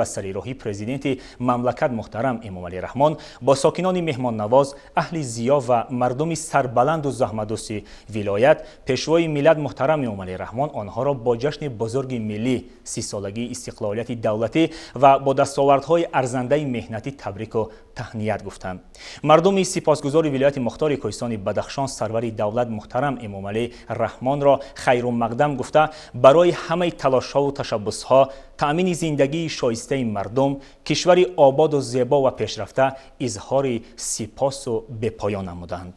Сари роҳи Президенти мамлакат муҳтарам Эмомалӣ Раҳмон бо сокинони меҳмоннавоз, аҳли зиё ва мардуми сарбаланду заҳматдӯсти вилоят, Пешвои миллат муҳтарам Эмомалӣ Раҳмон онҳоро бо ҷашни бузурги миллӣ, 30-солагии истиқлолияти давлатӣ ва бо дастовардҳои арзандаи меҳнатӣ табрику таҳният гуфтанд. Мардуми сипосгузори вилояти мухтори Кӯҳистони Бадахшон сарвари давлат муҳтарам Эмомалӣ Раҳмонро хайрумақдам гуфта, барои ҳамаи талошҳову ташаббусҳо, таъмини зиндагии шоистаи мардум, кишвари ободу зебо ва пешрафта изҳори сипосу бепоён намуданд.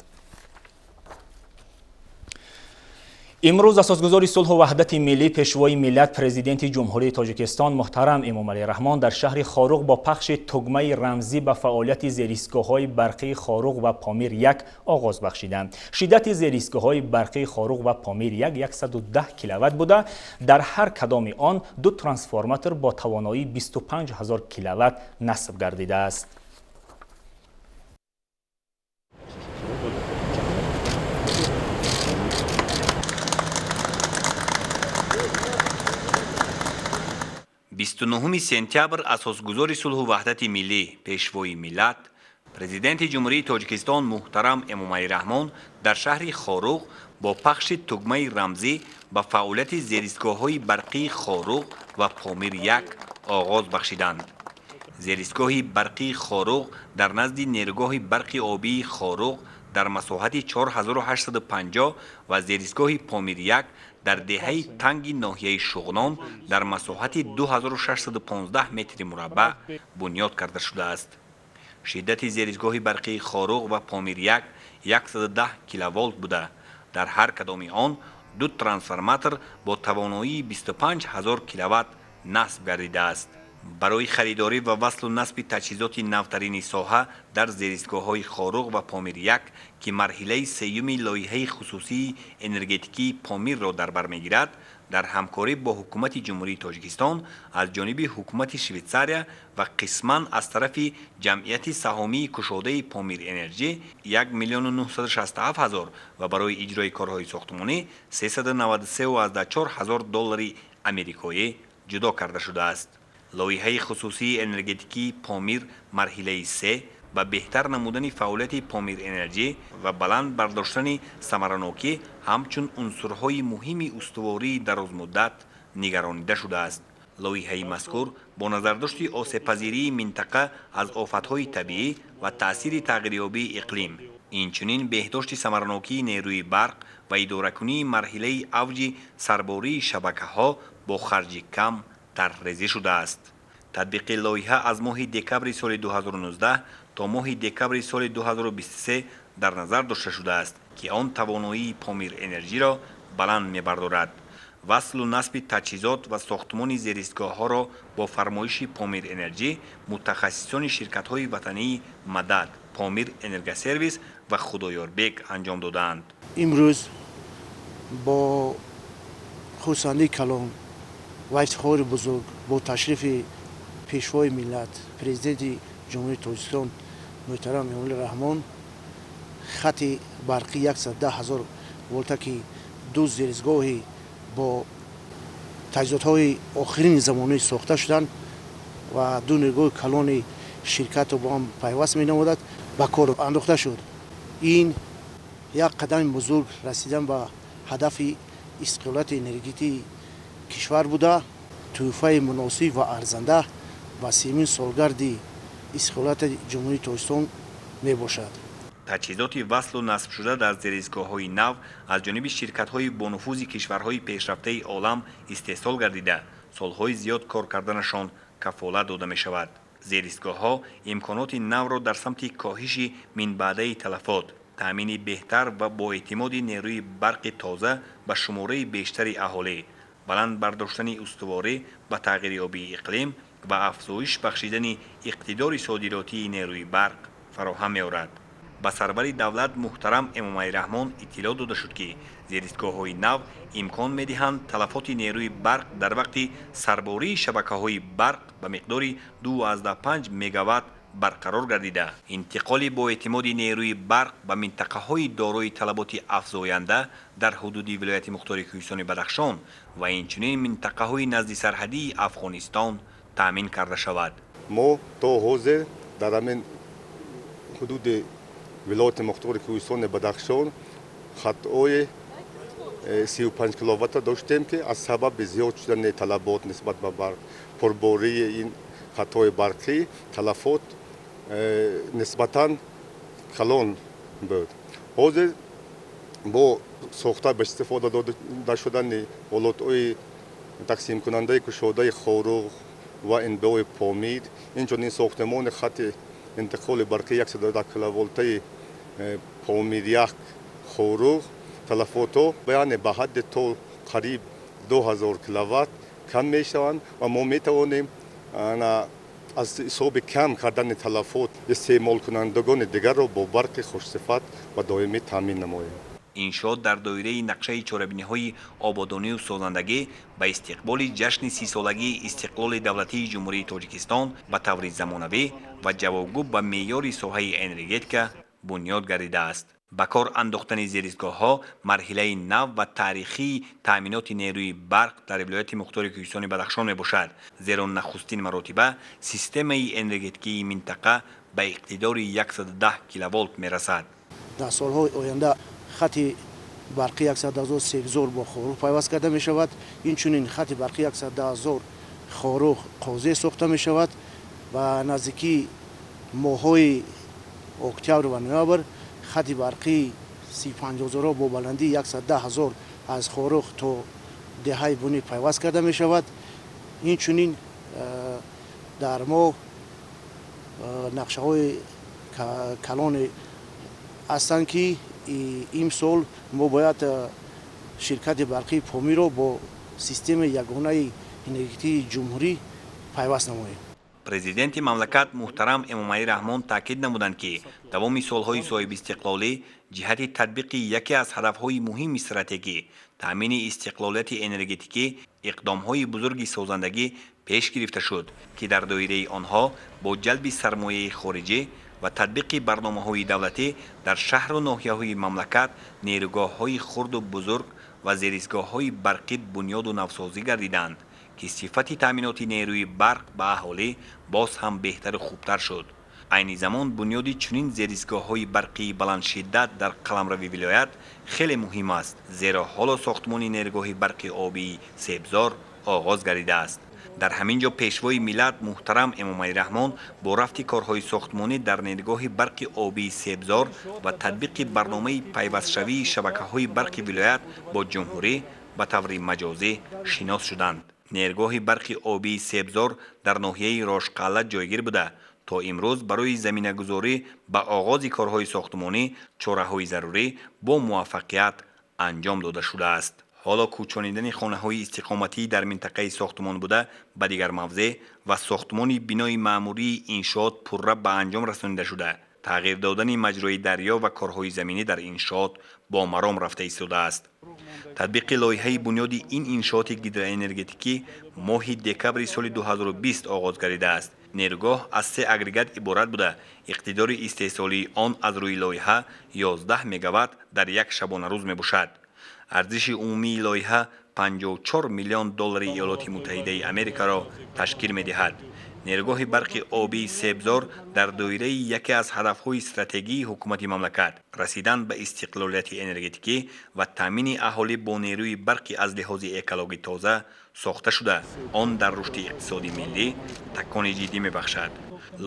Имрӯз асосгузори сулҳу ваҳдати миллӣ, Пешвои миллат, Президенти Ҷумҳурии Тоҷикистон муҳтарам Эмомалӣ Раҳмон дар шаҳри Хоруғ бо пахши тугмаи рамзӣ ба фаъолияти зеристгоҳҳои барқии Хоруғ ва Помир 1 оғоз бахшиданд. Шиддати зеристгоҳҳои барқии Хоруғ ва Помир 1 110 киловатт буда, дар ҳар кадоми он ду трансформатор бо тавоноии 25 ҳазор киловатт насб гардидааст. 29 сентябр асосгузори сулҳу ваҳдати миллӣ, Пешвои миллат, Президенти Ҷумҳурии Тоҷикистон муҳтарам Эмомалӣ Раҳмон дар шаҳри Хоруғ бо пахши тугмаи рамзӣ ба фаъолияти зеристгоҳҳои барқии Хоруғ ва Помир 1 оғоз бахшиданд. Зеристгоҳи барқии Хоруғ дар назди нерӯгоҳи барқи обии Хоруғ дар масоҳати 4850 ва зеристгоҳи Помир 1 дар деҳаи Танги ноҳияи Шуғнон дар масоҳати 2615 метри мураббаъ бунёд карда шудааст. Шиддати зеристгоҳи барқии Хоруғ ва Помир 1 110 киловолт буда, дар ҳар кадоми он ду трансформатор бо тавоноии 25 ҳазор киловатт насб гардидааст. Барои харидорӣ ва васлу насби таҷҳизоти навтарини соҳа дар зеристгоҳҳои Хоруғ ва Помир 1, ки марҳилаи сеюми лоиҳаи хусусии энергетикии Помирро дар бар мегирад, дар ҳамкорӣ бо Ҳукумати Ҷумҳурии Тоҷикистон аз ҷониби Ҳукумати Швейтсария ва қисман аз тарафи Ҷамъияти саҳомии кушодаи Помир Энерҷӣ 1 967 ҳазор ва барои иҷрои корҳои сохтмонӣ 393,4 ҳазор доллари амрикоӣ ҷудо карда шудааст. Лоиҳаи хусусии энергетикии Помир марҳилаи се ба беҳтар намудани фаъолияти Помир Энерҷӣ ва баланд бардоштани самаранокӣ ҳамчун унсурҳои муҳими устувории дарозмуддат нигаронида шудааст. Лоиҳаи мазкур бо назардошти осебпазирии минтақа аз офатҳои табиӣ ва таъсири тағйирёбии иқлим, инчунин беҳдошти самаранокии нерӯи барқ ва идоракунии марҳилаи авҷи сарбории шабакаҳо бо харҷи кам тарҳрезӣ шудааст. Татбиқи лоиҳа аз моҳи декабри соли 2019 то моҳи декабри соли 2023 дар назар дошта шудааст, ки он тавоноии Помир Энерҷиро баланд мебардорад. Васлу насби таҷҳизот ва сохтмони зеристгоҳҳоро бо фармоиши Помир Энерҷӣ мутахассисони ширкатҳои ватании Мадад, Помир Энергосервис ва Худоёрбек анҷом додаанд. Имрӯз бо хурсандии калон ва ифтихори бузург бо ташрифи Пешвои миллат, Президенти Ҷумҳурии Тоҷикистон муҳтарам Эмомалӣ Раҳмон хати барқӣ 110 ҳазор волта, ки ду зеристгоҳи бо таҷҳизотҳои охирини замонавӣ сохта шуданд ва ду нерӯгоҳи калони ширкатро бо ҳам пайваст менамудад, ба кор андохта шуд. Ин як қадами бузург расидан ба ҳадафи истиқлолияти энергетикии кишвар буда, тӯҳфаи муносиб ва арзанда ба 30-умин солгарди истиқлолияти Ҷумҳурии Тоҷикистон мебошад. Таҷҳизоти васлу насбшуда дар зеристгоҳҳои нав аз ҷониби ширкатҳои бонуфузи кишварҳои пешрафтаи олам истеҳсол гардида, солҳои зиёд кор карданашон кафолат дода мешавад. Зеристгоҳҳо имконоти навро дар самти коҳиши минбаъдаи талафот, таъмини беҳтар ва боэътимоди нерӯи барқи тоза ба шумораи бештари аҳолӣ, баланд бардоштани устуворӣ ба тағйирёбии иқлим ва афзоиш бахшидани иқтидори содиротии нерӯи барқ фароҳам меорад. Ба сарвари давлат муҳтарам Эмомалӣ Раҳмон иттилоъ дода шуд, ки зеристгоҳҳои нав имкон медиҳанд талафоти нерӯи барқ дар вақти сарбории шабакаҳои барқ ба миқдори 2,5 мегаватт барқарор гардида, интиқоли боэътимоди нерӯи барқ ба минтақаҳои дорои талаботи афзоянда дар ҳудуди вилояти мухтори Кӯҳистони Бадахшон ва инчунин минтақаҳои наздисарҳадии Афғонистон таъмин карда шавад. Мо то ҳозир дар ҳамин ҳудуди вилояти мухтори Кӯҳистони Бадахшон хатҳои 35 киловатта доштем, ки аз сабаби зиёд шудани талабот нисбат ба барқ, пурбории ин хатҳои барқӣ талафот нисбатан калон буд. Ҳозир бо сохта ба истифода дода шудани ҳолатҳои тақсимкунандаи кушодаи Хоруғ ва НБОи Помир, инчунин сохтмони хати интиқоли барқи 110 киловолтаи Помир як Хоруғ талафотҳо яъне ба ҳадди то қариб 2000 киловатт кам мешаванд ва мо метавонем аз ҳисоби кам кардани талафот истеъмолкунандагони дигарро бо барқи хушсифат ва доимӣ таъмин намоем. Иншоот дар доираи нақшаи чорабиниҳои ободонию созандагӣ ба истиқболи ҷашни 30-солагии истиқлоли давлатии Ҷумҳурии Тоҷикистон ба таври замонавӣ ва ҷавобгӯ ба меъёри соҳаи энергетика бунёд гардидааст. Ба кор андохтани зеристгоҳҳо марҳилаи нав ва таърихии таъминоти нерӯи барқ дар вилояти мухтори Кӯҳистони Бадахшон мебошад, зеро нахустин маротиба системаи энергетикии минтақа ба иқтидори 110 киловолт мерасад. Дар солҳои оянда хати барқи 110 Себзор бо Хоруғ пайваст карда мешавад. Инчунин хати барқи 110 Хоруғ Қозе сохта мешавад ва наздикии моҳҳои октябр ва ноябр хати барқи 35 0 бо баландии 110 000 аз Хоруғ то деҳаи Бунӣ пайваст карда мешавад. Инчунин дар мо нақшаҳои калоне ҳастанд, ки имсол мо бояд ширкати барқии Помирро бо системаи ягонаи энергетикии ҷумҳурӣ пайваст намоем. Президенти мамлакат муҳтарам Эмомалӣ Раҳмон таъкид намуданд, ки давоми солҳои соҳибистиқлолӣ ҷиҳати татбиқи яке аз ҳадафҳои муҳими стратегӣ, таъмини истиқлолияти энергетикӣ, иқдомҳои бузурги созандагӣ пеш гирифта шуд, ки дар доираи онҳо бо ҷалби сармояи хориҷӣ ва татбиқи барномаҳои давлатӣ дар шаҳру ноҳияҳои мамлакат нерӯгоҳҳои хурду бузург ва зеристгоҳҳои барқӣ бунёду навсозӣ гардиданд, ки сифати таъминоти нерӯи барқ ба аҳолӣ боз ҳам беҳтару хубтар шуд. Айни замон бунёди чунин зеристгоҳҳои барқии баландшиддат дар қаламрави вилоят хеле муҳим аст, зеро ҳоло сохтмони нерӯгоҳи барқи обии Себзор оғоз гардидааст. Дар ҳамин ҷо пешвои миллат муҳтарам Эмомалӣ Раҳмон бо рафти корҳои сохтмонӣ дар нерӯгоҳи барқи обии Себзор ва татбиқи барномаи пайвастшавии шабакаҳои барқи вилоят бо ҷумҳурӣ ба таври маҷозӣ шинос шуданд. Нерӯгоҳи барқи обии Себзор дар ноҳияи Рошқалъа ҷойгир буда, то имрӯз барои заминагузорӣ ба оғози корҳои сохтмонӣ чораҳои зарурӣ бо муваффақият анҷом дода шудааст. Ҳоло кӯчонидани хонаҳои истиқоматӣ дар минтақаи сохтмон буда ба дигар мавзеъ ва сохтмони бинои маъмурии иншоот пурра ба анҷом расонида шуда, тағйир додани маҷрои дарё ва корҳои заминӣ дар иншоот бо маром рафта истодааст. Татбиқи лоиҳаи бунёди ин иншооти гидроэнергетикӣ моҳи декабри соли 2020 оғоз гардидааст. Нерӯгоҳ аз се агрегат иборат буда, иқтидори истеҳсолии он аз рӯи лоиҳа 11 мегаватт дар як шабонарӯз мебошад. Арзиши умумии лоиҳа 54 миллион доллари Иёлоти Муттаҳидаи Америкаро ташкил медиҳад. Нерӯгоҳи барқи обии Себзор дар доираи яке аз ҳадафҳои стратегии ҳукумати мамлакат, расидан ба истиқлолияти энергетикӣ ва таъмини аҳолӣ бо нерӯи барқи аз лиҳози экологӣ тоза сохта шуда, он дар рушди иқтисоди миллӣ такони ҷиддӣ мебахшад.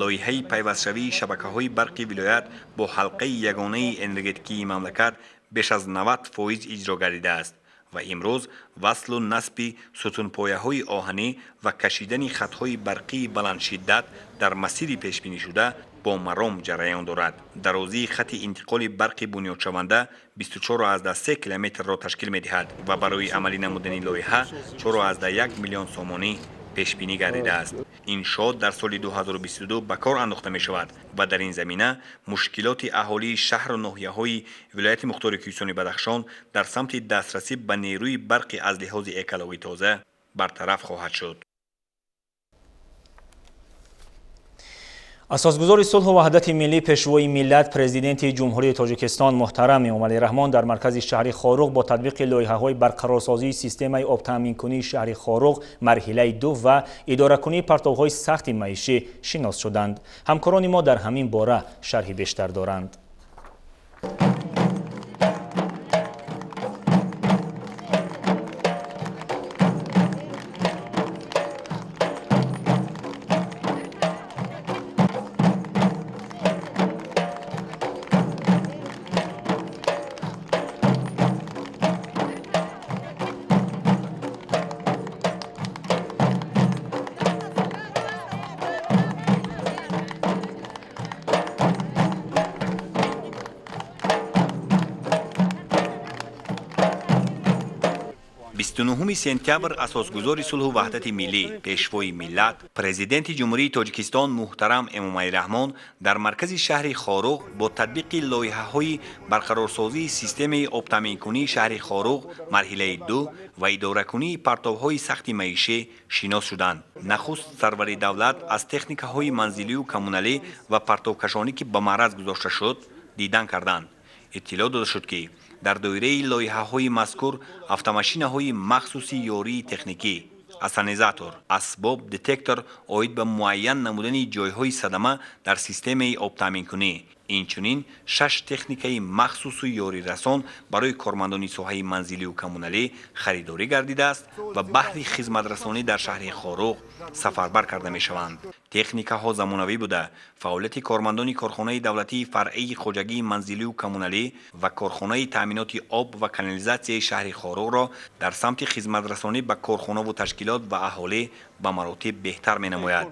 Лоиҳаи пайвастшавии шабакаҳои барқи вилоят бо ҳалқаи ягонаи энергетикии мамлакат беш аз 90% иҷро гардидааст ва имрӯз васлу насби сутунпояҳои оҳанӣ ва кашидани хатҳои барқии баландшиддат дар масири пешбинишуда бо маром ҷараён дорад. Дарозии хати интиқоли барқи бунёдшаванда 24,3 километрро ташкил медиҳад ва барои амалӣ намудани лоиҳа 4,1 миллион сомонӣ пешбинӣ гардидааст. Иншоот дар соли 2022 ба кор андохта мешавад ва дар ин замина мушкилоти аҳолии шаҳру ноҳияҳои вилояти мухтори Кӯҳистони Бадахшон дар самти дастрасӣ ба нерӯи барқи аз лиҳози экологӣ тоза бартараф хоҳад шуд. Асосгузори сулҳу ваҳдати миллӣ, Пешвои миллат, Президенти Ҷумҳурии Тоҷикистон муҳтарам Эмомалӣ Раҳмон дар маркази шаҳри Хоруғ бо татбиқи лоиҳаҳои барқарорсозии системаи обтаъминкунии шаҳри Хоруғ марҳилаи 2 ва идоракунии партовҳои сахти маишӣ шинос шуданд. Ҳамкорони мо дар ҳамин бора шарҳи бештар доранд. Сентябр асосгузори сулҳу ваҳдати миллӣ, Пешвои миллат, Президенти Ҷумҳурии Тоҷикистон муҳтарам Эмомалӣ Раҳмон дар маркази шаҳри Хоруғ бо татбиқи лоиҳаҳои барқарорсозии системаи обтаъминкунии шаҳри Хоруғ марҳилаи 2 ва идоракунии партовҳои сахти маишӣ шинос шуданд. Нахуст сарвари давлат аз техникаҳои манзилию коммуналӣ ва партовкашонӣ, ки ба маъраз гузошта шуд, дидан карданд. Иттилоъ дода шуд, ки дар доираи лоиҳаҳои мазкур автомашинаҳои махсуси ёрии техникӣ, ассенизатор, асбоб, детектор оид ба муайян намудани ҷойҳои садама дар системаи обтаъминкунӣ, инчунин 6 техникаи махсусу ёрирасон барои кормандони соҳаи манзилию коммуналӣ харидорӣ гардидааст ва баҳри хизматрасонӣ дар шаҳри Хоруғ сафарбар карда мешаванд. Техникаҳо замонавӣ буда, фаъолияти кормандони корхонаи давлатии фаръии хоҷагии манзилию коммуналӣ ва корхонаи таъминоти об ва канализатсияи шаҳри Хоруғро дар самти хизматрасонӣ ба корхонаву ташкилот ва аҳолӣ ба маротиб беҳтар менамояд.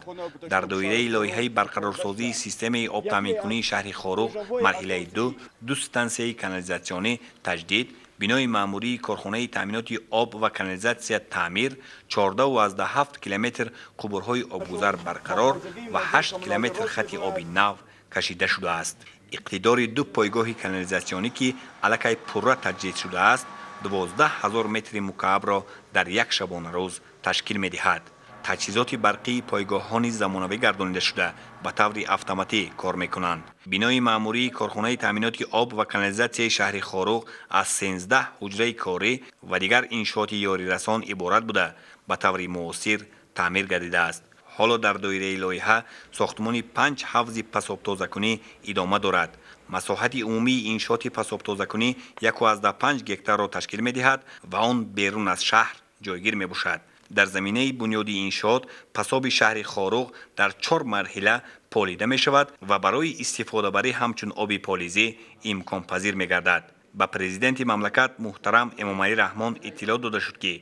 Дар доираи лоиҳаи барқарорсозии системаи обтаъминкунии шаҳри Хоруғ марҳилаи 2, 2 стансияи канализатсионӣ таҷдид, бинои маъмурии корхонаи таъминоти об ва канализатсия таъмир, 14,7 километр қубурҳои обгузар барқарор ва 8 километр хати оби нав кашида шудааст. Иқтидори 2 пойгоҳи канализатсионӣ, ки аллакай пурра таҷдид шудааст, 12 000 метри мукаабро дар як шабонарӯз ташкил медиҳад. Таҷҳизоти барқии пойгоҳҳо низ замонавӣ гардонида шуда, ба таври автоматӣ кор мекунанд. Бинои маъмурии корхонаи таъминоти об ва канализатсияи шаҳри Хоруғ аз 13 ҳуҷраи корӣ ва дигар иншооти ёрирасон иборат буда, ба таври муосир таъмир гардидааст. Ҳоло дар доираи лоиҳа сохтмони 5 ҳавзи пасобтозакунӣ идома дорад. Масоҳати умумии иншооти пасобтозакунӣ 1,5 гектарро ташкил медиҳад ва он берун аз шаҳр ҷойгир мебошад. Дар заминаи бунёди иншоот пасоби шаҳри Хоруғ дар 4 марҳила полида мешавад ва барои истифодабарӣ ҳамчун оби полизӣ имконпазир мегардад. Ба президенти мамлакат муҳтарам Эмомалӣ Раҳмон иттилоъ дода шуд, ки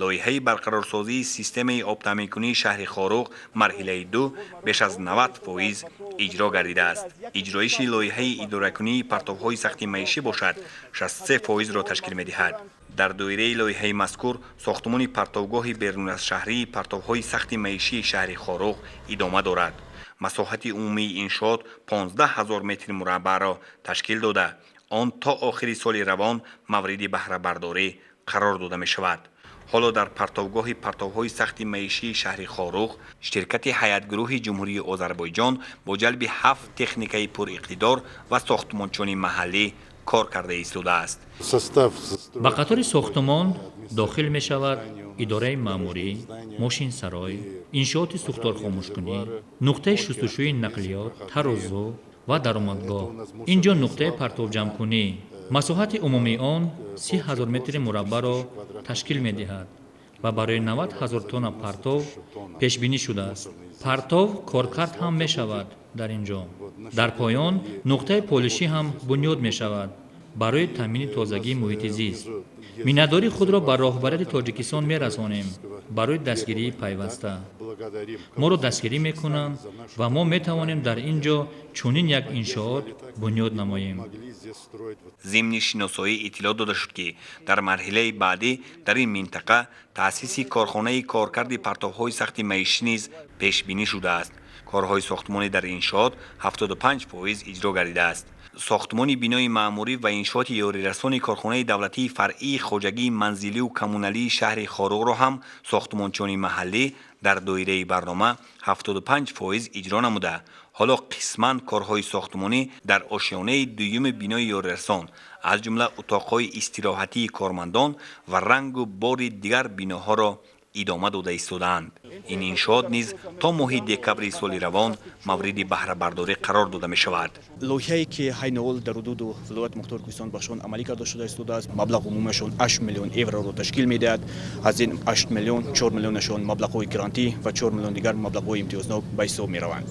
лоиҳаи барқарорсозии системаи обтаъминкунии шаҳри Хоруғ марҳилаи 2 беш аз 90% иҷро гардидааст. Иҷроиши лоиҳаи идоракунии партовҳои сахти маишӣ бошад 63%-ро ташкил медиҳад. Дар доираи лоиҳаи мазкур сохтмони партовгоҳи беруназшаҳрии партовҳои сахти маишии шаҳри Хоруғ идома дорад. Масоҳати умумии иншоот 15 000 метри мураббаъро ташкил дода, он то охири соли равон мавриди баҳрабардорӣ қарор дода мешавад. Ҳоло дар партовгоҳи партовҳои сахти маишии шаҳри Хоруғ ширкати ҳаятгурӯҳи Ҷумҳурии Озарбойҷон бо ҷалби 7 техникаи пуриқтидор ва сохтмончони маҳаллӣ кор карда истодааст. Ба қатори сохтмон дохил мешавад идораи маъмурӣ, мошинсарой, иншооти сӯхторхомӯшкунӣ, нуқтаи шустушӯи нақлиёт, тарозу ва даромадгоҳ. Ин ҷо нуқтаи партовҷамъкунӣ. Масоҳати умумии он 30 000 метри мураббаъро ташкил медиҳад ва барои 90 000 тонна партов пешбинӣ шудааст. Партов коркард ҳам мешавад дар ин ҷо. Дар поён нуқтаи полишӣ ҳам бунёд мешавад барои таъмини тозагии муҳити зист. Миннатдории худро ба роҳбарияти Тоҷикистон мерасонем барои дастгирии пайваста. Моро дастгирӣ мекунанд ва мо метавонем дар ин ҷо чунин як иншоот бунёд намоем. Зимни шиносоӣ иттилоъ дода шуд, ки дар марҳилаи баъдӣ дар ин минтақа таъсиси корхонаи коркарди партовҳои сахти маишӣ низ пешбинӣ шудааст. Корҳои сохтмонӣ дар иншоот 75% иҷро гардидааст. Сохтмони бинои маъмурӣ ва иншооти ёрирасони корхонаи давлатии фаръии хоҷагии манзилию коммуналии шаҳри Хоруғро ҳам сохтмончиёни маҳаллӣ дар доираи барнома 75% иҷро намуда, ҳоло қисман корҳои сохтмонӣ дар ошёнаи дуюми бинои ёрирасон, аз ҷумла утоқҳои истироҳатии кормандон ва рангу бори дигар биноҳоро идома дода истодаанд. Ин иншоот низ то моҳи декабри соли равон мавриди баҳрабардорӣ қарор дода мешавад. Лоиҳае ки ҳайни ҳол дар ҳудуду вилояти мухтори Кӯҳистон Бадахшон амалӣ карда шуда истодааст, маблағ умумиашон 8 миллион евроро ташкил медиҳад. Аз ин 8 миллион 4 миллионашон маблағҳои грантӣ ва 4 миллион дигар маблағҳои имтиёзнок ба ҳисоб мераванд.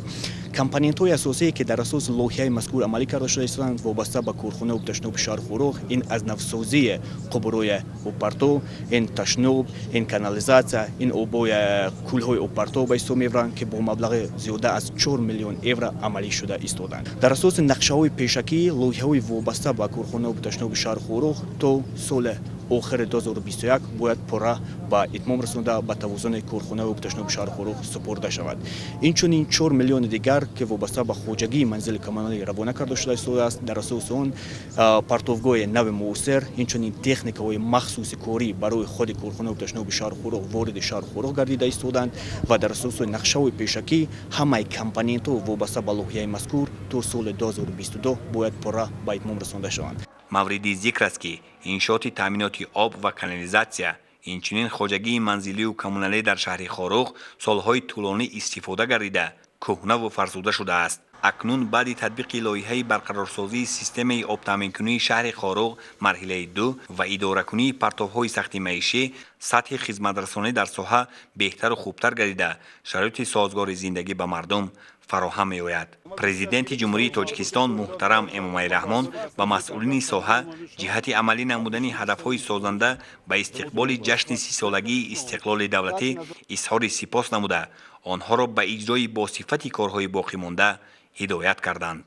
Компонентҳои асосие ки дар асоси лоиҳаи мазкур амалӣ карда шуда истодаанд, вобаста ба корхонаи обташноби шаҳри Хоруғ, ин аз навсозии қубурҳои обпартов, ин ташноб, ин канализатсия, ин обои кӯлҳои обпартов ба ҳисоб мебаранд, ки бо маблағи зиёда аз 4 миллион евро амалӣ шуда истоданд. Дар асоси нақшаҳои пешакӣ, лоиҳаҳои вобаста ба корхонаи обташноби шаҳри Хоруғ то соли охири 2021 бояд пурра ба итмом расонда, ба тавозуни корхонаи обташноби шаҳри Хоруғ супурда шавад. Инчунин 4 миллиони дигар, ки вобаста ба хоҷагии манзили коммуналӣ равона карда шуда истодааст, дар асоси он партовгоҳи нави муосир, инчунин техникаҳои махсуси корӣ барои худи корхонаи обташноби шаҳри Хоруғ вориди шаҳри Хоруғ гардида истоданд ва дар асоси нақшаҳои пешакӣ ҳамаи компонентҳо вобаста ба лоиҳаи мазкур то соли 2022 бояд пурра ба итмом расонда шаванд. Мавриди зикр аст, ки иншооти таъминоти об ва канализатсия, инчунин хоҷагии манзилию коммуналӣ дар шаҳри Хоруғ солҳои тӯлонӣ истифода гардида, кӯҳнаву фарсуда шудааст. Акнун баъди татбиқи лоиҳаи барқарорсозии системаи обтаъминкунии шаҳри Хоруғ марҳилаи ду ва идоракунии партовҳои сахти маишӣ, сатҳи хизматрасонӣ дар соҳа беҳтару хубтар гардида, шароити созгори зиндагӣ ба мардум фароҳам меояд. Президенти Ҷумҳурии Тоҷикистон муҳтарам Эмомалӣ Раҳмон ба масъулини соҳа ҷиҳати амалӣ намудани ҳадафҳои созанда ба истиқболи ҷашни сисолагии истиқлоли давлатӣ изҳори сипос намуда, онҳоро ба иҷрои босифати корҳои боқимонда ҳидоят карданд.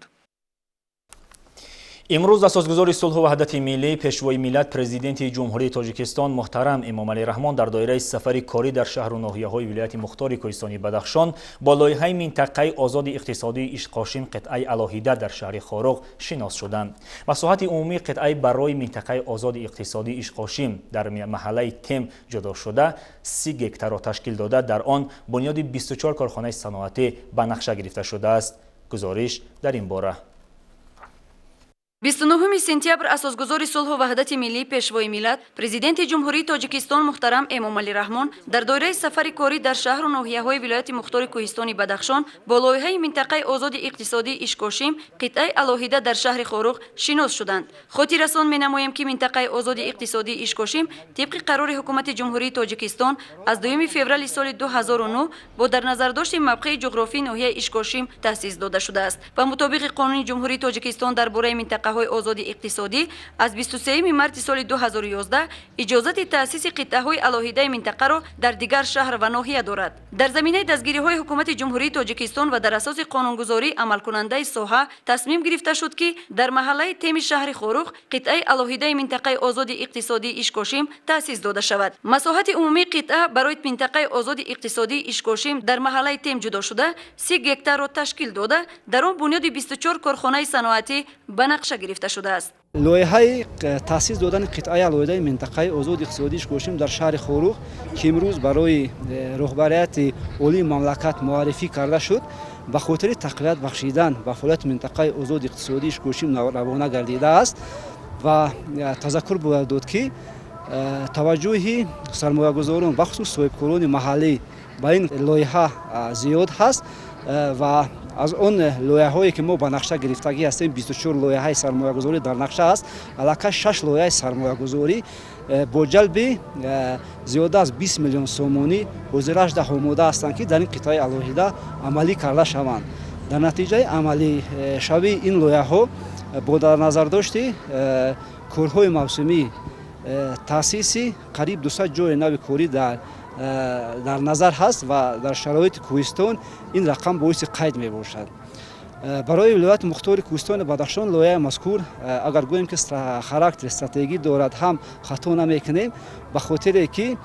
Имрӯз асосгузори сулҳу ваҳдати миллӣ, пешвои миллат, президенти Ҷумҳурии Тоҷикистон муҳтарам Эмомалӣ Раҳмон дар доираи сафари корӣ дар шаҳру ноҳияҳои вилояти мухтори Кӯҳистони Бадахшон бо лоиҳаи минтақаи озоди иқтисодии Ишқошим қитъаи алоҳида дар шаҳри Хоруғ шинос шуданд. Масоҳати умумии қитъаи барои минтақаи озоди иқтисодии Ишқошим дар маҳаллаи Тем ҷудо шуда 30 гектарро ташкил дода, дар он бунёди 24 корхонаи саноатӣ ба нақша гирифта шудааст. Гузориш дар ин бора. 29 сентябр асосгузори сулҳу ваҳдати миллӣ, пешвои миллат, президенти Ҷумҳурии Тоҷикистон муҳтарам Эмомалӣ Раҳмон дар доираи сафари корӣ дар шаҳру ноҳияҳои вилояти мухтори Кӯҳистони Бадахшон бо лоиҳаи минтақаи озоди иқтисодии Ишкошим қитъаи алоҳида дар шаҳри Хоруғ шинос шуданд. Хотиррасон менамоем, ки минтақаи озоди иқтисодии Ишкошим тибқи қарори Ҳукумати Ҷумҳурии Тоҷикистон аз 2 феврали соли 2009 бо дар назардошти мавқеи ҷуғрофии ноҳияи Ишкошим таъсис дода шудааст ва мутобиқи қонуни Ҷумҳурии Тоҷикистон дар бораи минтақаҳои озоди иқтисодӣ аз 23 марти соли 2011 иҷозати таъсиси қитъаҳои алоҳидаи минтақаро дар дигар шаҳр ва ноҳия дорад. Дар заминаи дастгириҳои Ҳукумати Ҷумҳурии Тоҷикистон ва дар асоси қонунгузории амалкунандаи соҳа тасмим гирифта шуд, ки дар маҳаллаи Теми шаҳри Хоруғ қитъаи алоҳидаи минтақаи озоди иқтисодии Ишкошим таъсис дода шавад. Масоҳати умумии қитъа барои минтақаи озоди иқтисодии Ишкошим дар маҳаллаи Тем ҷудо шуда 30 гектарро ташкил дода, дар он бунёди 24 корхонаи саноатӣ ба нақша гирифта шудааст. Лоиҳаи таъсис додани қитъаи алоҳидаи минтақаи озоди иқтисодии Ишкошим дар шаҳри Хоруғ, ки имрӯз барои роҳбарияти олии мамлакат муаррифӣ карда шуд, ба хотири тақвият бахшидан ба фаъолияти минтақаи озоди иқтисодии Ишкошим равона гардидааст ва тазаккур бояд дод, ки таваҷҷӯҳи сармоягузорон, бахусус соҳибкорони маҳаллӣ, ба ин лоиҳа зиёд ҳаст ва аз он лоиҳаҳое ки мо ба нақша гирифтагӣ ҳастем, 24 лоиҳаи сармоягузорӣ дар нақша аст, аллакай 6 лоиҳаи сармоягузорӣ бо ҷалби зиёда аз 20 миллион сомонӣ ҳозирашда омода ҳастанд, ки дар ин қитъаи алоҳида амалӣ карда шаванд. Дар натиҷаи амалишавии ин лоиҳаҳо бо дар назардошти корҳои мавсумӣ таъсиси қариб 200 ҷои нави корӣ дар назар ҳаст ва дар шароити кӯҳистон ин рақам боиси қайд мебошад. Барои вилояти мухтори Кӯҳистони Бадахшон лоиҳаи мазкур, агар гӯем, ки характери стратегӣ дорад, ҳам хато намекунем, ба хотире ки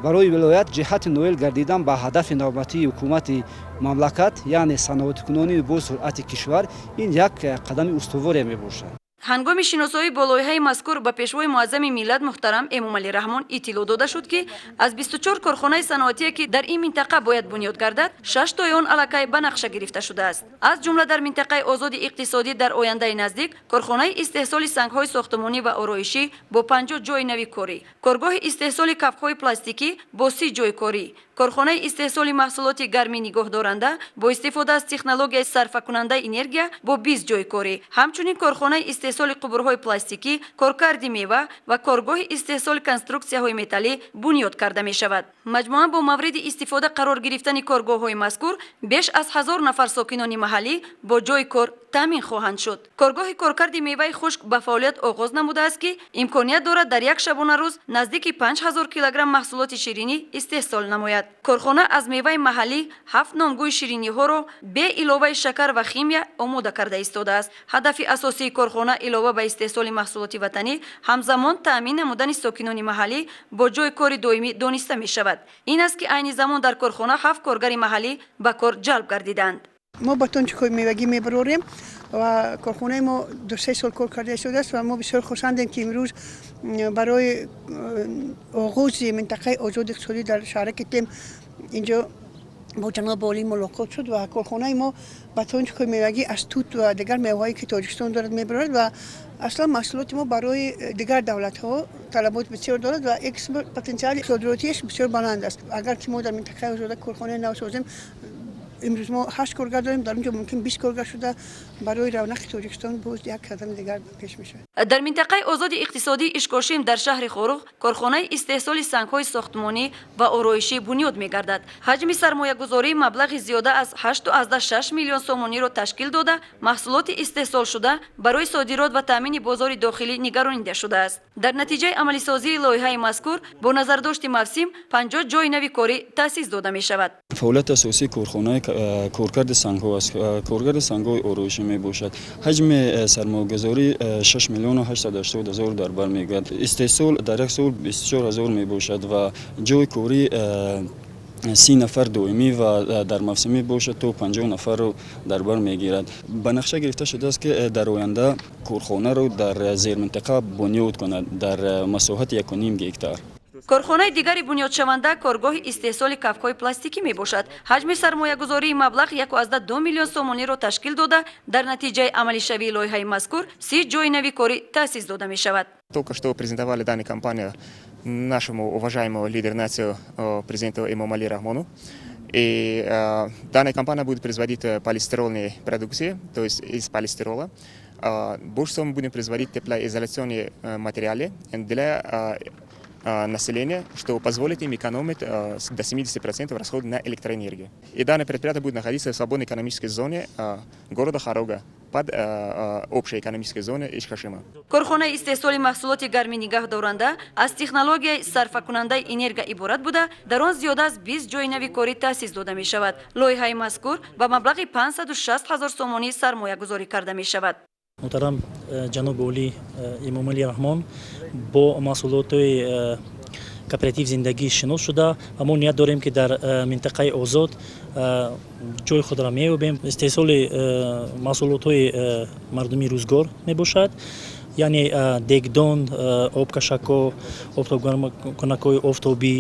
барои вилоят ҷиҳати ноил гардидан ба ҳадафи навбатии ҳукумати мамлакат, яъне саноаткунонии босуръати кишвар, ин як қадами устуворе мебошад. Ҳангоми шиносоӣ бо лоиҳаи мазкур ба Пешвои муаззами миллат муҳтарам Эмомалӣ Раҳмон иттилоъ дода шуд, ки аз 24 корхонаи саноатие, ки дар ин минтақа бояд бунёд гардад, шаш тои он аллакай ба нақша гирифта шудааст. Аз ҷумла дар минтақаи озоди иқтисодӣ дар ояндаи наздик корхонаи истеҳсоли сангҳои сохтмонӣ ва ороишӣ бо 50 ҷойи нави корӣ, коргоҳи истеҳсоли кафкҳои пластикӣ бо 30 ҷойи корӣ, корхонаи истеҳсоли маҳсулоти гармӣ нигоҳдоранда бо истифода аз технологияи сарфакунандаи энергия бо 20 ҷойи корӣ, ҳамчунин корхонаи истеҳсоли қубурҳои пластикӣ, коркарди мева ва коргоҳи истеҳсоли конструксияҳои металлӣ бунёд карда мешавад. Маҷмӯан бо мавриди истифода қарор гирифтани коргоҳҳои мазкур беш аз 1000 нафар сокинони маҳаллӣ бо ҷойи кор таъмин хоҳанд шуд. Коргоҳи коркарди меваи хушк ба фаъолият оғоз намудааст, ки имконият дорад дар як шабонарӯз наздики 5000 килограмм маҳсулоти ширинӣ истеҳсол намояд. Корхона аз меваи маҳаллӣ ҳафт номгӯи шириниҳоро бе иловаи шакар ва химия омода карда истодааст. Ҳадафи асосии корхона илова ба истеҳсоли маҳсулоти ватанӣ, ҳамзамон таъмин намудани сокинони маҳаллӣ бо ҷойи кори доимӣ дониста мешавад. Ин аст, ки айни замон дар корхона ҳафт коргари маҳаллӣ ба кор ҷалб гардиданд. Мо батончикҳои мевагӣ мебарорем ва корхонаи мо 2-3 сол кор карда истодааст ва мо бисёр хурсандем, ки имрӯз барои оғози минтақаи озоди иқтисодӣ дар шаҳраки Тем инҷо бо ҷаноби олӣ мулоқот шуд. Ва корхонаи мо батончикҳои мевагӣ аз тут ва дигар меваҳое, ки Тоҷикистон дорад, мебарорад ва аслан маҳсулоти мо барои дигар давлатҳо талабот бисёр дорад ва экспорт потенсиали содиротиаш бисёр баланд аст. Агар ки мо дар минтақаи озода корхонаи нав созем, имрӯз мо ҳашт коргар дорем, дар он ҷо мумкин 20 коргар шуда, барои равнақи Тоҷикистон боз як қадами дигар пеш мешавад. Дар минтақаи озоди иқтисодии Ишкошим дар шаҳри Хоруғ корхонаи истеҳсоли сангҳои сохтмонӣ ва ороишӣ бунёд мегардад. Ҳаҷми сармоягузорӣ маблағи зиёда аз 8,6 миллион сомониро ташкил дода, маҳсулоти истеҳсолшуда барои содирот ва таъмини бозори дохилӣ нигаронида шудааст. Дар натиҷаи амалисозии лоиҳаи мазкур бо назардошти мавсим 50 ҷойи нави корӣ таъсис дода мешавад. Фаъолияти асосии корхонаи коркарди сангҳо аст, коркарди сангҳои ороишӣ мебошад. Ҳаҷми сармоягузорӣ 6 миллиону 880 ҳазор дар бар мегирад. Истеҳсол дар як сол 24 ҳазор мебошад ва ҷойи корӣ 30 нафар доимӣ ва дар мавсимӣ бошад, то 50 нафарро дар бар мегирад. Ба нақша гирифта шудааст, ки дар оянда корхонаро дар зерминтақа бунёд кунад дар масоҳати 1,5 гектар. Корхонаи дигари бунёдшаванда коргоҳи истеҳсоли кафкҳои пластикӣ мебошад. Ҳаҷми сармоягузории маблағ 1,2 миллион сомониро ташкил дода, дар натиҷаи амалишавии лоиҳаи мазкур 30 ҷойи нави корӣ таъсис дода мешавад. Только что презентовали данную компанию нашему уважаемому лидеру нации, президенту Эмомали Рахмону. И данная компания будет производить полистирольные продукции, то есть из полистирола. Больше всего мы будем производить теплоизоляционные материалы для населения, что позволит им экономить до 70% расходы на электроэнергию. И данное предприятие будет находиться в свободной экономической зоне города Хорога под общей экономической зоной Ишкашима. Корхонаи истеҳсоли маҳсулоти гармӣ нигаҳдоранда аз технологияи сарфакунандаи энергия иборат буда, дар он зиёда аз 20 ҷойи нави корӣ таъсис дода мешавад. Лоиҳаи мазкур ба маблағи 560 ҳазор сомонӣ сармоягузорӣ карда мешавад. Муҳтарам ҷаноби олӣ Эмомалӣ Раҳмон бо маҳсулотҳои кооператив «Зиндагӣ» шинос шуда ва мо ният дорем, ки дар минтақаи озод ҷои худро меёбем. Истеҳсоли маҳсулотҳои мардумии рӯзгор мебошад, яъне дегдон, обкашакҳо, обтобкунакҳои офтобӣ,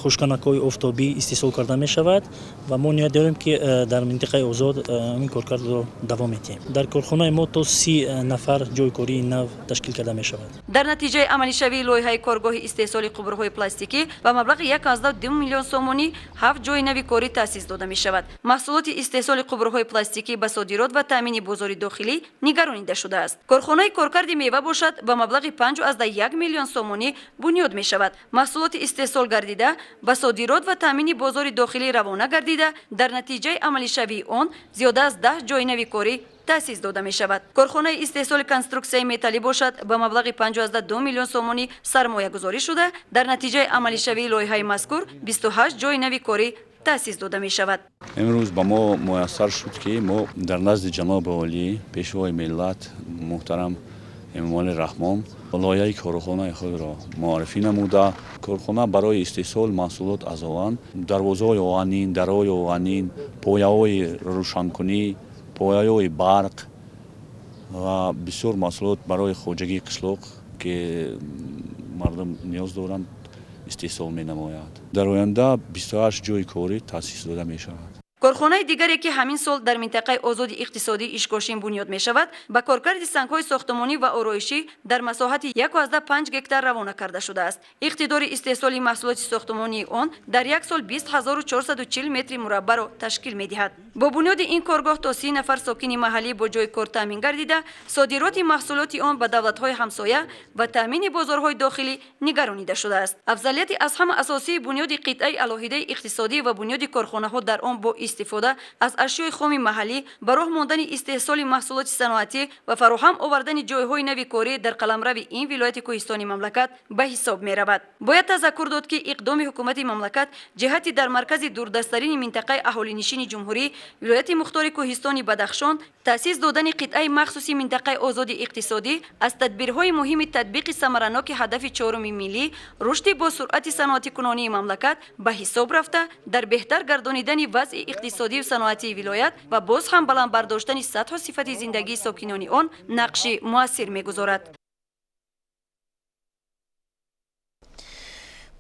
хушккунакҳои офтобӣ истеҳсол карда мешавад ва мо ният дорем, ки дар минтақаи озод ин коркардро давом медиҳем. Дар корхонаи мо то 30 нафар ҷойи кории нав ташкил карда мешавад. Дар натиҷаи амалишавии лоиҳаи коргоҳи истеҳсоли қубурҳои пластикӣ ба маблағи 1,2 миллион сомонӣ ҳафт ҷойи нави корӣ таъсис дода мешавад. Маҳсулоти истеҳсоли қубурҳои пластикӣ ба содирот ва таъмини бозори дохилӣ нигаронида шудааст. Корхонаи коркарди мева бошад, ба маблағи 5,1 миллион сомонӣ бунёд мешавад. Маҳсулоти истеҳсол гардида ба содирот ва таъмини бозори дохилӣ равона гардида, дар натиҷаи амалишавии он зиёда аз 10 ҷойи нави корӣ таъсис дода мешавад. Корхонаи истеҳсоли конструксияи металлӣ бошад, ба маблағи 5,2 миллион сомонӣ сармоягузорӣ шуда, дар натиҷаи амалишавии лоиҳаи мазкур 28 ҷойи нави корӣ. Таъсис дода мешавад. Имрӯз ба мо муяссар шуд, ки мо дар назди ҷаноби олӣ, Пешвои миллат муҳтарам Эмомалӣ Раҳмон, лоиҳаи корхонаи худро муаррифӣ намуда. Корхона барои истеҳсоли маҳсулот аз оҳан, дарвозаҳои оҳанин, дарҳои оҳанин, пояҳои рӯшанкунӣ, пояҳои барқ ва бисёр маҳсулот барои хоҷагии қишлоқ, ки мардум ниёз доранд, истеҳсол менамояд. Дар оянда 28 ҷойи корӣ таъсис дода мешавад. Корхонаи дигаре, ки ҳамин сол дар минтақаи озоди иқтисодии Ишкошим бунёд мешавад, ба коркарди сангҳои сохтмонӣ ва ороишӣ дар масоҳати 1,5 гектар равона карда шудааст. Иқтидори истеҳсоли маҳсулоти сохтмонии он дар як сол 20 440 метри мураббаъро ташкил медиҳад. Бо бунёди ин коргоҳ то 30 нафар сокини маҳаллӣ бо ҷойи кор таъмин гардида, содироти маҳсулоти он ба давлатҳои ҳамсоя ва таъмини бозорҳои дохилӣ нигаронида шудааст. Афзалияти аз ҳама асосии бунёди қитъаи алоҳидаи иқтисодӣ ва бунёди корхонаҳо дар он бо истифода аз ашёи хоми маҳаллӣ, ба роҳ мондани истеҳсоли маҳсулоти саноатӣ ва фароҳам овардани ҷойҳои нави корӣ дар қаламрави ин вилояти кӯҳистони мамлакат ба ҳисоб меравад. Бояд тазаккур дод, ки иқдоми ҳукумати мамлакат ҷиҳати дар маркази дурдасттарини минтақаи аҳолинишини ҷумҳурӣ, вилояти мухтори кӯҳистони Бадахшон, таъсис додани қитъаи махсуси минтақаи озоди иқтисодӣ аз тадбирҳои муҳими татбиқи самараноки ҳадафи чоруми миллӣ, рушди босуръати саноатикунонии мамлакат ба ҳисоб рафта, дар беҳтар гардонидани вазъи иқтисодию саноатии вилоят ва боз ҳам баланд бардоштани сатҳу сифати зиндагии сокинони он нақши муассир мегузорад.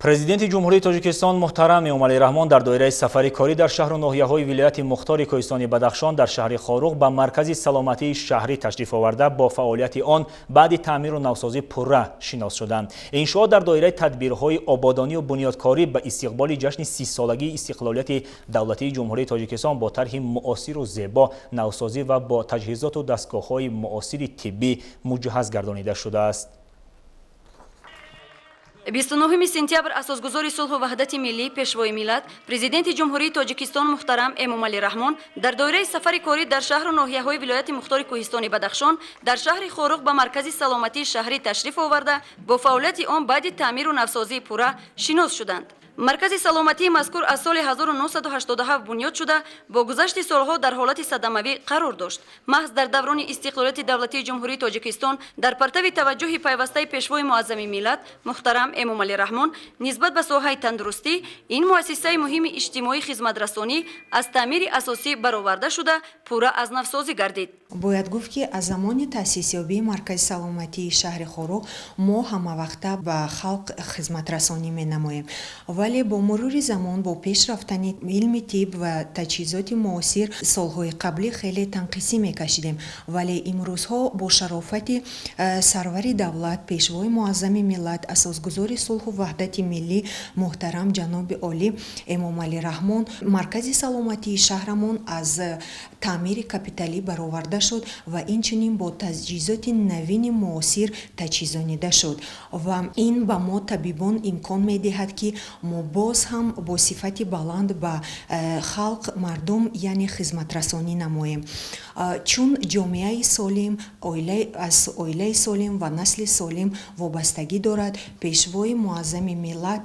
Президенти Ҷумҳурии Тоҷикистон муҳтарам Эмомалӣ Раҳмон дар доираи сафари корӣ дар шаҳру ноҳияҳои вилояти мухтори кӯҳистони Бадахшон дар шаҳри Хоруғ ба маркази саломатии шаҳрӣ ташриф оварда, бо фаъолияти он баъди таъмиру навсозӣ пурра шинос шуданд. Иншоот дар доираи тадбирҳои ободонию бунёдкорӣ ба истиқболи ҷашни 30-солагии истиқлолияти давлатии Ҷумҳурии Тоҷикистон бо тарҳи муосиру зебо навсозӣ ва бо таҷҳизоту дастгоҳҳои муосири тиббӣ муҷаҳҳаз гардонида шудааст. 29 сентябр асосгузори сулҳу ваҳдати миллӣ, Пешвои миллат, Президенти Ҷумҳурии Тоҷикистон муҳтарам Эмомалӣ Раҳмон дар доираи сафари корӣ дар шаҳру ноҳияҳои вилояти мухтори кӯҳистони Бадахшон дар шаҳри Хоруғ ба маркази саломатии шаҳрӣ ташриф оварда, бо фаъолияти он баъди таъмиру навсозии пурра шинос шуданд. Маркази саломатии мазкур аз соли 1987 бунёд шуда, бо гузашти солҳо дар ҳолати садамавӣ қарор дошт. Маҳз дар даврони истиқлолияти давлатии Ҷумҳурии Тоҷикистон, дар партави таваҷҷӯҳи пайвастаи Пешвои муаззами миллат муҳтарам Эмомалӣ Раҳмон нисбат ба соҳаи тандурустӣ, ин муассисаи муҳими иҷтимоии хизматрасонӣ аз таъмири асосӣ бароварда шуда, пурра аз навсозӣ гардид. Бояд гуфт, ки аз замони таъсисёбии маркази саломатии шаҳри Хоруғ мо ҳамавақта ба халқ хизматрасонӣ менамоем, вале бо мурури замон, бо пеш рафтани илми тиб ва таҷҳизоти муосир, солҳои қаблӣ хеле танқисӣ мекашидем, вале имрӯзҳо бо шарофати сарвари давлат, Пешвои муаззами миллат, асосгузори сулҳу ваҳдати миллӣ муҳтарам ҷаноби олӣ Эмомалӣ Раҳмон маркази саломатии шаҳрамон аз таъмири капиталӣ бароварда шуд ва инчунин бо таҷҳизоти навини муосир таҷҳизонида шуд, ва ин ба мо табибон имкон медиҳад, ки мо боз ҳам бо сифати баланд ба халқ, мардум, яъне хизматрасонӣ намоем, чун ҷомеаи солим аз оилаи солим ва насли солим вобастагӣ дорад. Пешвои муаззами миллат,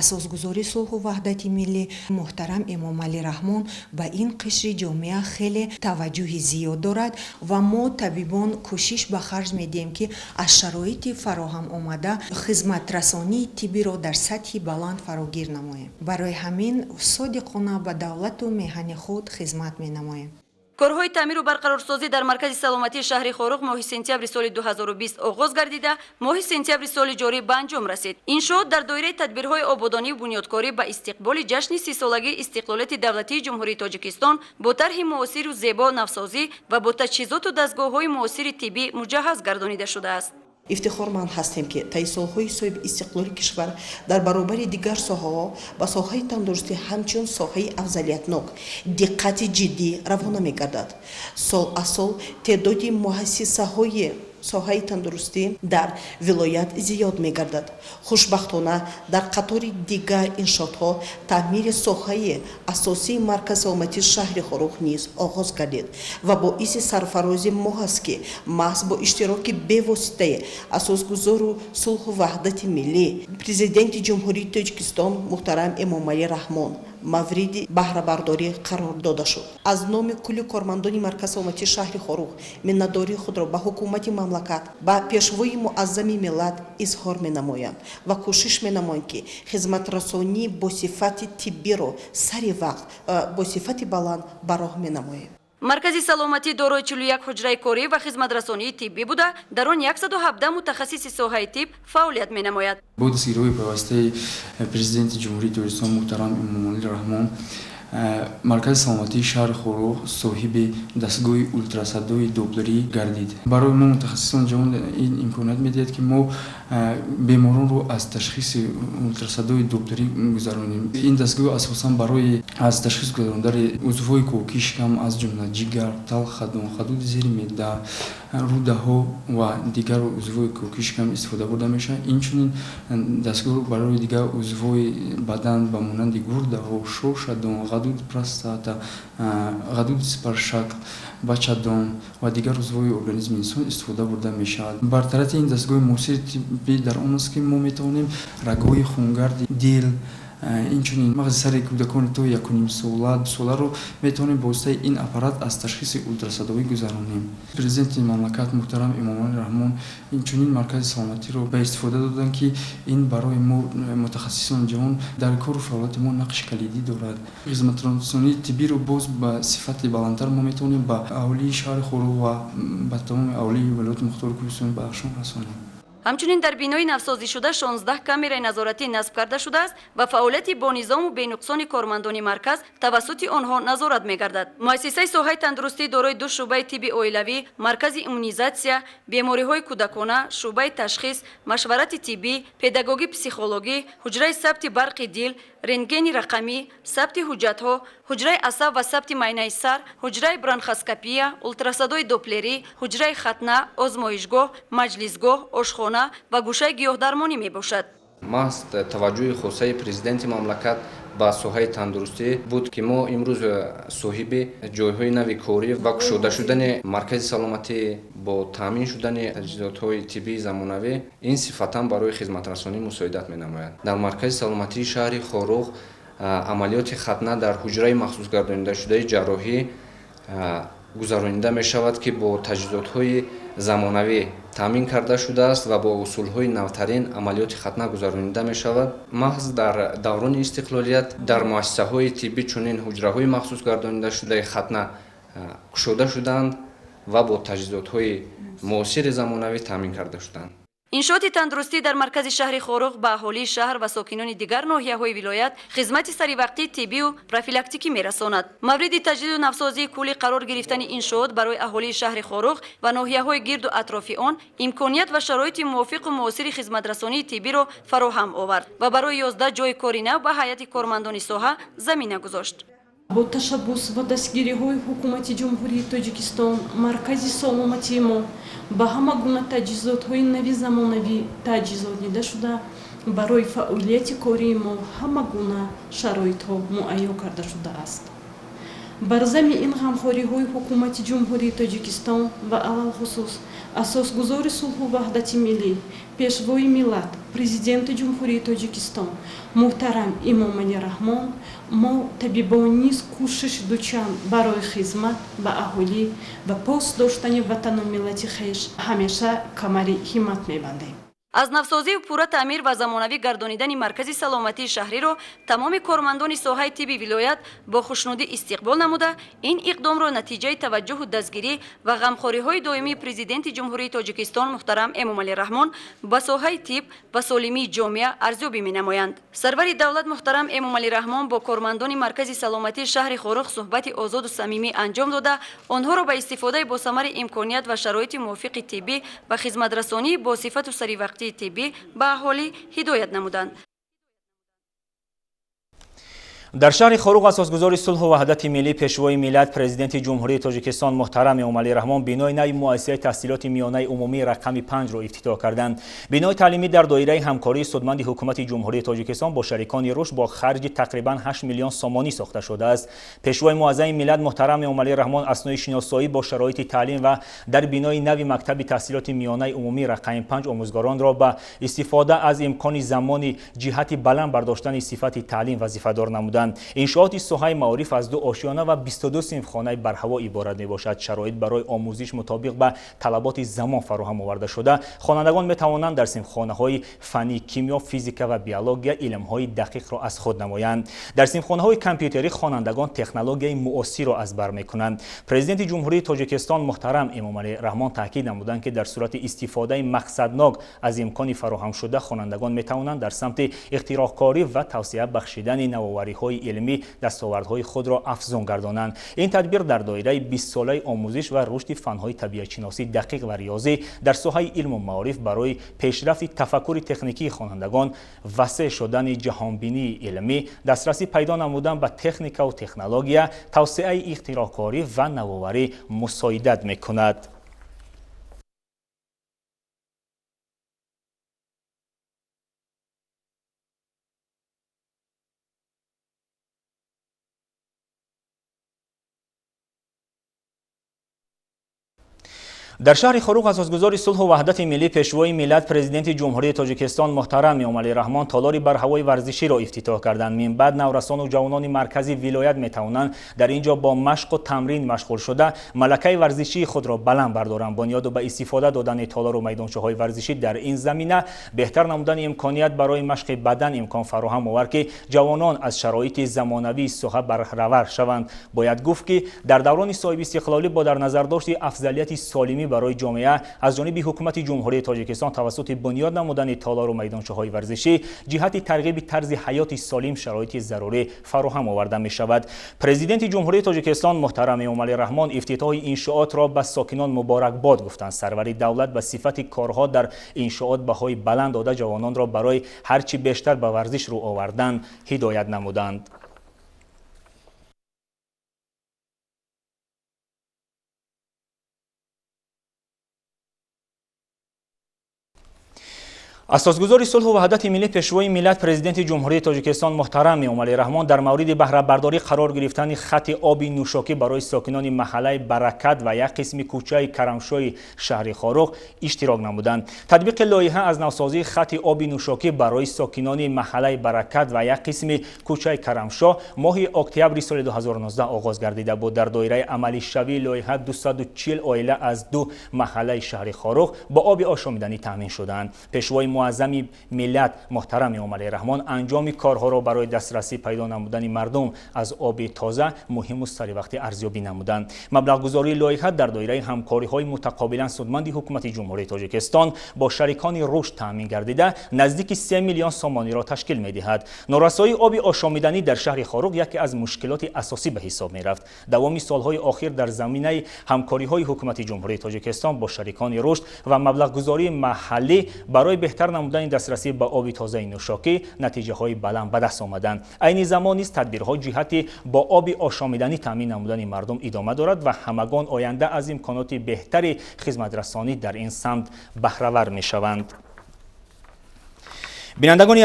асосгузори сулҳу ваҳдати миллӣ муҳтарам Эмомалӣ Раҳмон ба ин қишри ҷомеа хеле таваҷҷӯҳи зиёд дорад ва мо табибон кӯшиш ба харҷ медиҳем, ки аз шароити фароҳам омада хизматрасонии тиббиро дар сатҳи баланд фарогир намоем. Барои ҳамин содиқона ба давлату меҳани худ хизмат менамоем. Корҳои таъмиру барқарорсозӣ дар маркази саломатии шаҳри Хоруғ моҳи сентябри соли 2020 оғоз гардида, моҳи сентябри соли ҷорӣ ба анҷом расид. Иншоот дар доираи тадбирҳои ободонию бунёдкорӣ ба истиқболи ҷашни 30-солагии истиқлолияти давлатии Ҷумҳурии Тоҷикистон бо тарҳи муосиру зебо навсозӣ ва бо таҷҳизоту дастгоҳҳои муосири тиббӣ муҷаҳҳаз гардонида шудааст. Ифтихорманд ҳастем, ки таи солҳои соҳиби истиқлоли кишвар дар баробари дигар соҳаҳо ба соҳаи тандурустӣ ҳамчун соҳаи афзалиятнок диққати ҷиддӣ равона мегардад. Сол аз сол теъдоди муассисаҳои соҳаи тандурустӣ дар вилоят зиёд мегардад. Хушбахтона, дар қатори дигар иншоотҳо таъмири соҳаи асосии маркази саломатии шаҳри Хоруғ низ оғоз гардид ва боиси сарфарози мо ҳаст, ки маҳз бо иштироки бевоситаи асосгузору сулҳу ваҳдати миллӣ, Президенти Ҷумҳурии Тоҷикистон муҳтарам Эмомалӣ Раҳмон мавриди баҳрабардорӣ қарор дода шуд. Аз номи кулли кормандони Маркази саломатии шаҳри Хоруғ миннатдории худро ба ҳукумати мамлакат, ба пешвои муаззами миллат изҳор менамоям ва кӯшиш менамоем, ки хизматрасонии бо сифати тиббиро сари вақт бо сифати баланд ба роҳ менамоем. Маркази саломатӣ дорои 41 ҳуҷраи корӣ ва хизматрасонии тиббӣ буда, дар он 117 мутахассиси соҳаи тиб фаъолият менамояд. Бо дастгириҳои пайвастаи Президенти Ҷумҳурии Тоҷикистон муҳтарам Эмомалӣ Раҳмон, Маркази саломатии шаҳри Хоруғ соҳиби дастгоҳи ултрасадои доплерӣ гардид. Барои мо мутахассисон ҷавон ин имконият медиҳад, ки мо беморонро аз ташхиси ултрасадои доплерӣ гузаронем. Ин дастгоҳ асосан барои аз ташхис гузарондани узвҳои ковокии шикам, аз ҷумла ҷигар, талхадон, ҳудуди зери меъда, рӯдаҳо ва дигар узвҳои ковокии шикам истифода бурда мешавад. Инчунин дастгоҳ барои дигар узвҳои бадан ба монанди гурдаҳо, шошадон, ғадуди простата, ғадуди сипаршакл, бачадон ва дигар узвҳои организми инсон истифода бурда мешавад. Бартарияти ин дастгоҳи муосири тиббӣ дар он аст, ки мо метавонем рагҳои хунгарди дил, инчунин мағзи сари кӯдакони то 1.5 сола, 2 соларо метавонем бо воситаи ин аппарат аз ташхиси ултрасадоӣ гузаронем. Президенти мамлакат муҳтарам Эмомалӣ Раҳмон инчунин маркази саломатиро ба истифода доданд, ки ин барои мо мутахассисони ҷавон дар кору фаъолияти мо нақши калидӣ дорад. Хизматрасонии тиббиро боз ба сифати баландтар мо метавонем ба аҳолии шаҳри Хоруғ ва ба тамоми аҳолии Вилояти Мухтори Кӯҳистони Бадахшон расонем. Ҳамчунин дар бинои навсозишуда 16 камераи назоратӣ насб карда шудааст ва фаъолияти бонизому бенуқсони кормандони марказ тавассути онҳо назорат мегардад. Муассисаи соҳаи тандурустӣ дорои ду шӯъбаи тибби оилавӣ, маркази иммунизатсия, бемориҳои кӯдакона, шӯъбаи ташхис, машварати тиббӣ, педагогӣ, психологӣ, ҳуҷраи сабти барқи дил, рентгени рақамӣ, сабти ҳуҷҷатҳо, ҳуҷраи асаб ва сабти майнаи сар, ҳуҷраи бронхоскопия, ултрасадои доплерӣ, ҳуҷраи хатна, озмоишгоҳ, маҷлисгоҳ, ошхона ва гӯшаи гиёҳдармонӣ мебошад. Маҳз таваҷҷӯҳи хосаи президенти мамлакат ба соҳаи тандурустӣ буд, ки мо имрӯз соҳиби ҷойҳои нави корӣ ва кушода шудани маркази саломатӣ бо таъмин шудани таҷҳизотҳои тиббии замонавӣ ин сифатан барои хизматрасонӣ мусоидат менамояд. Дар маркази саломатии шаҳри Хоруғ амалиёти хатна дар ҳуҷраи махсусгардонидашудаи ҷарроҳӣ гузаронида мешавад, ки бо таҷҳизотҳои замонавӣ таъмин карда шудааст ва бо усулҳои навтарин амалиёти хатна гузаронида мешавад. Маҳз дар даврони истиқлолият дар муассисаҳои тиббӣ чунин ҳуҷраҳои махсусгардонидашудаи хатна кушода шуданд ва бо таҷҳизотҳои муосири замонавӣ таъмин карда шуданд. Иншооти тандурустӣ дар маркази шаҳри Хоруғ ба аҳолии шаҳр ва сокинони дигар ноҳияҳои вилоят хизмати саривақтии тиббию профилактикӣ мерасонад. Мавриди таҷдиду навсозии куллӣ қарор гирифтани иншоот барои аҳолии шаҳри Хоруғ ва ноҳияҳои гирду атрофи он имконият ва шароити мувофиқу муосири хизматрасонии тиббиро фароҳам овард ва барои 11 ҷойи кори нав ба ҳайати кормандони соҳа замина гузошт. Бо ташаббус ва дастгириҳои Ҳукумати Ҷумҳурии Тоҷикистон маркази саломатии мо ба ҳама гуна таҷҳизотҳои нави замонавӣ таҷҳизонида шуда, барои фаъолияти кории мо ҳама гуна шароитҳо муайё карда шудааст. Бар зами ин ғамхориҳои Ҳукумати Ҷумҳурии Тоҷикистон ва алалхусус асосгузори сулҳу ваҳдати миллӣ, Пешвои миллат, Президенти Ҷумҳурии Тоҷикистон муҳтарам Эмомалӣ Раҳмон, мо табибон низ кӯшиши дучанд барои хизмат ба аҳолӣ ва пос доштани ватану миллати хеш ҳамеша камари ҳиммат мебандем. Аз навсозию пурра таъмир ва замонавӣ гардонидани маркази саломатии шаҳриро тамоми кормандони соҳаи тибби вилоят бо хушнудӣ истиқбол намуда, ин иқдомро натиҷаи таваҷҷӯҳу дастгирӣ ва ғамхориҳои доимии Президенти Ҷумҳурии Тоҷикистон муҳтарам Эмомалӣ Раҳмон ба соҳаи тиб ва солимии ҷомеа арзёбӣ менамоянд. Сарвари давлат муҳтарам Эмомалӣ Раҳмон бо кормандони маркази саломатии шаҳри Хоруғ суҳбати озоду самимӣ анҷом дода, онҳоро ба истифодаи босамари имконият ва шароити мувофиқи тиббӣ ва хизматрасонии босифату саривақтии тиббӣ ба аҳолӣ ҳидоят намуданд. Дар шаҳри Хоруғ асосгузори сулҳу ваҳдати миллӣ, Пешвои миллат, Президенти Ҷумҳурии Тоҷикистон муҳтарам Эмомалӣ Раҳмон бинои нави муассисаи таҳсилоти миёнаи умумии рақами 5-ро ифтитоҳ карданд. Бинои таълимӣ дар доираи ҳамкории судманди Ҳукумати Ҷумҳурии Тоҷикистон бо шарикони рушд бо харҷи тақрибан 8 миллион сомонӣ сохта шудааст. Пешвои муаззами миллат муҳтарам Эмомалӣ Раҳмон аснои шиносоӣ бо шароити таълим ва дар бинои нави мактаби таҳсилоти миёнаи умумии рақами 5 омӯзгоронро ба истифода аз имкони замони ҷиҳати баланд бардоштани сифати таълим вазифадор намуданд. намуданд. Иншооти соҳаи маориф аз 2 ошёна ва 22 синфхонаи барҳаво иборат мебошад. Шароит барои омӯзиш мутобиқ ба талаботи замон фароҳам оварда шуда, хонандагон метавонанд дар синфхонаҳои фанни кимиё, физика ва биология илмҳои дақиқро аз худ намоянд. Дар синфхонаҳои компютерӣ хонандагон технологияи муосирро аз бар мекунанд. Президенти Ҷумҳурии Тоҷикистон муҳтарам Эмомалӣ Раҳмон таъкид намуданд, ки дар сурати истифодаи мақсаднок аз имкони фароҳамшуда хонандагон метавонанд дар самти ихтироъкорӣ ва тавсеа бахшидани навовариҳои илмӣ дастовардҳои худро афзун гардонанд. Ин тадбир дар доираи 20-солаи омӯзиш ва рушди фанҳои табиатшиносӣ, дақиқ ва риёзӣ дар соҳаи илму маориф барои пешрафти тафаккури техникии хонандагон, васеъ шудани ҷаҳонбинии илмӣ, дастрасӣ пайдо намудан ба техникаву технология, тавсеаи ихтироъкорӣ ва навоварӣ мусоидат мекунад. Дар шаҳри Хоруғ асосгузори сулҳу ваҳдати миллӣ, пешвои миллат, президенти Ҷумҳурии Тоҷикистон муҳтарам Эмомалӣ Раҳмон толори барҳавои варзиширо ифтитоҳ карданд. Минбаъд наврасону ҷавонони маркази вилоят метавонанд дар ин ҷо бо машқу тамрин машғул шуда, малакаи варзишии худро баланд бардоранд. Бунёду ба истифода додани толору майдончаҳои варзишӣ дар ин замина беҳтар намудани имконият барои машқи бадан имкон фароҳам овард, ки ҷавонон аз шароити замонавии соҳа барҳравар шаванд. Бояд гуфт, ки дар даврони соҳибистиқлолӣ бо дар назардошти афзалияти солимӣ барои ҷомеа аз ҷониби ҳукумати Ҷумҳурии Тоҷикистон тавассути бунёд намудани толору майдончаҳои варзишӣ ҷиҳати тарғиби тарзи ҳаёти солим шароити зарурӣ фароҳам оварда мешавад. Президенти Ҷумҳурии Тоҷикистон муҳтарам Эмомалӣ Раҳмон ифтитоҳи иншоотро ба сокинон муборакбод гуфтанд. Сарвари давлат ба сифати корҳо дар иншоот баҳои баланд дода, ҷавононро барои ҳарчи бештар ба варзиш рӯ овардан ҳидоят намуданд. Асосгузори сулҳу ваҳдати миллӣ, пешвои миллат, президенти Ҷумҳурии Тоҷикистон муҳтарам Эмомалӣ Раҳмон дар мавриди баҳрабардорӣ қарор гирифтани хати оби нӯшокӣ барои сокинони маҳаллаи Баракат ва як қисми кӯчаи Карамшои шаҳри Хоруғ иштирок намуданд. Татбиқи лоиҳа аз навсозии хати оби нӯшокӣ барои сокинони маҳаллаи Баракат ва як қисми кӯчаи Карамшо моҳи октябри соли 2019 оғоз гардида буд. Дар доираи амалишавии лоиҳа 240 оила аз 2 маҳаллаи шаҳри Хоруғ бо оби ошомиданӣ таъмин шуданд. Пешвои муаззами миллат муҳтарам Эмомалӣ Раҳмон анҷоми корҳоро барои дастрасӣ пайдо намудани мардум аз оби тоза муҳиму саривақтӣ арзёбӣ намуданд. Маблағгузории лоиҳа дар доираи ҳамкориҳои мутақобилан судманди ҳукумати Ҷумҳурии Тоҷикистон бо шарикони рушд таъмин гардида наздики 3 миллион сомониро ташкил медиҳад. Норасоии оби ошомиданӣ дар шаҳри Хоруғ яке аз мушкилоти асосӣ ба ҳисоб мерафт. Давоми солҳои охир дар заминаи ҳамкориҳои ҳукумати Ҷумҳурии Тоҷикистон бо шарикони рушд ва маблағгузории маҳаллӣ барои беҳтар намудани дастрасӣ ба оби тозаи нӯшокӣ натиҷаҳои баланд ба даст омаданд. Айни замон низ тадбирҳо ҷиҳати бо оби ошомиданӣ таъмин намудани мардум идома дорад ва ҳамагон оянда аз имконоти беҳтари хизматрасонӣ дар ин самт баҳравар мешаванд. Бинандагони